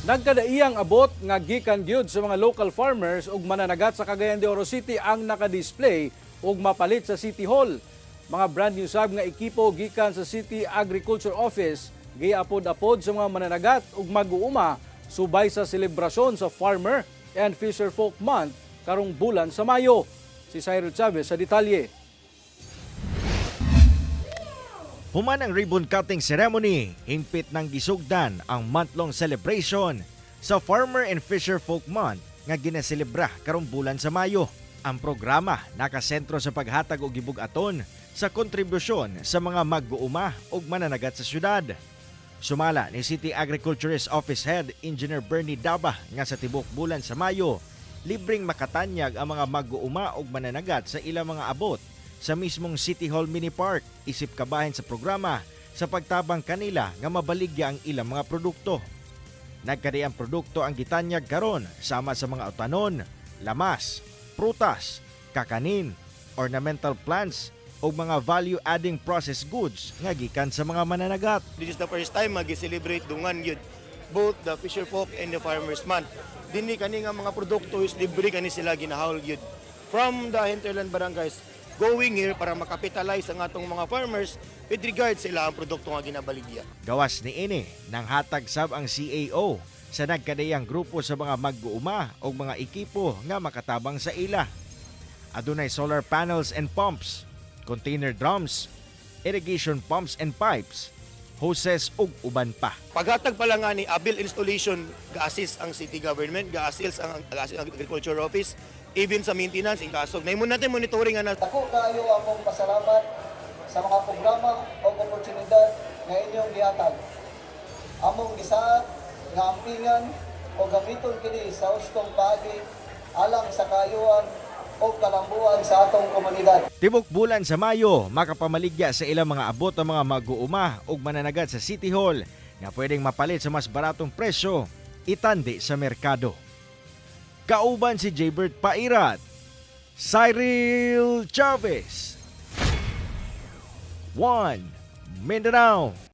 Nagkadaiyang abot nga gikan gyud sa mga local farmers ug mananagat sa Cagayan de Oro City ang nakadisplay ug mapalit sa City Hall. Mga brand new sab nga ekipo gikan sa City Agriculture Office giapod-apod sa mga mananagat ug mag-uuma subay sa selebrasyon sa Farmer and Fisher Folk Month karong bulan sa Mayo. Si Cyril Chavez sa detalye. Human ang ribbon cutting ceremony, hingpit ng gisugdan ang month-long celebration sa Farmer and Fisher Folk Month nga ginaselebra karong bulan sa Mayo. Ang programa nakasentro sa paghatag og gibug-aton sa kontribusyon sa mga mag-uuma ug mananagat sa syudad. Sumala ni City Agriculturist Office Head Engineer Bernie Daba nga sa tibok bulan sa Mayo, libreng makatanyag ang mga mag-uuma ug mananagat sa ilang mga abot sa mismong City Hall Mini Park, isip kabahin sa programa sa pagtabang kanila nga mabaligya ang ilang mga produkto. Nagkadaiyang produkto ang gitanyag karon sama sa mga utanon, lamas, prutas, kakanin, ornamental plants ug mga value-adding processed goods nga gikan sa mga mananagat. This is the first time mag-celebrate dungan yun both the fisher folk and the farmers month. Dinhi kani nga mga produkto is libre kani sila ginahawol yun from the hinterland barangays going here para makapitalize ang atong mga farmers with regard sila ang produkto nga ginabaligya. Gawas ni ini nang hatag sab ang CAO sa nagkadaiyang grupo sa mga mag-uuma o mga ekipo nga makatabang sa ila. Adunay solar panels and pumps, container drums, irrigation pumps and pipes, hoses ug uban pa. Paghatag pa lang nga ni Abil installation, ga-assist ang city government, ga-assist ang agriculture office, even sa maintenance in kaso. Nahimo natin monitoring nga na. Dako kaayo akong pasalamat sa mga programa o oportunidad nga inyong gihatag. Among gisaad nga ampingan o gamiton kini sa hustong paagi alang sa kaayuhan o kalambuan sa atong komunidad. Tibok bulan sa Mayo, makapamaligya sa ilang mga abot ang mga mag-uuma ug mananagat sa City Hall nga pwedeng mapalit sa mas baratong presyo itandi sa merkado. Kauban si Jaybert Pairat, Cyril Chavez, 1 Mindanao.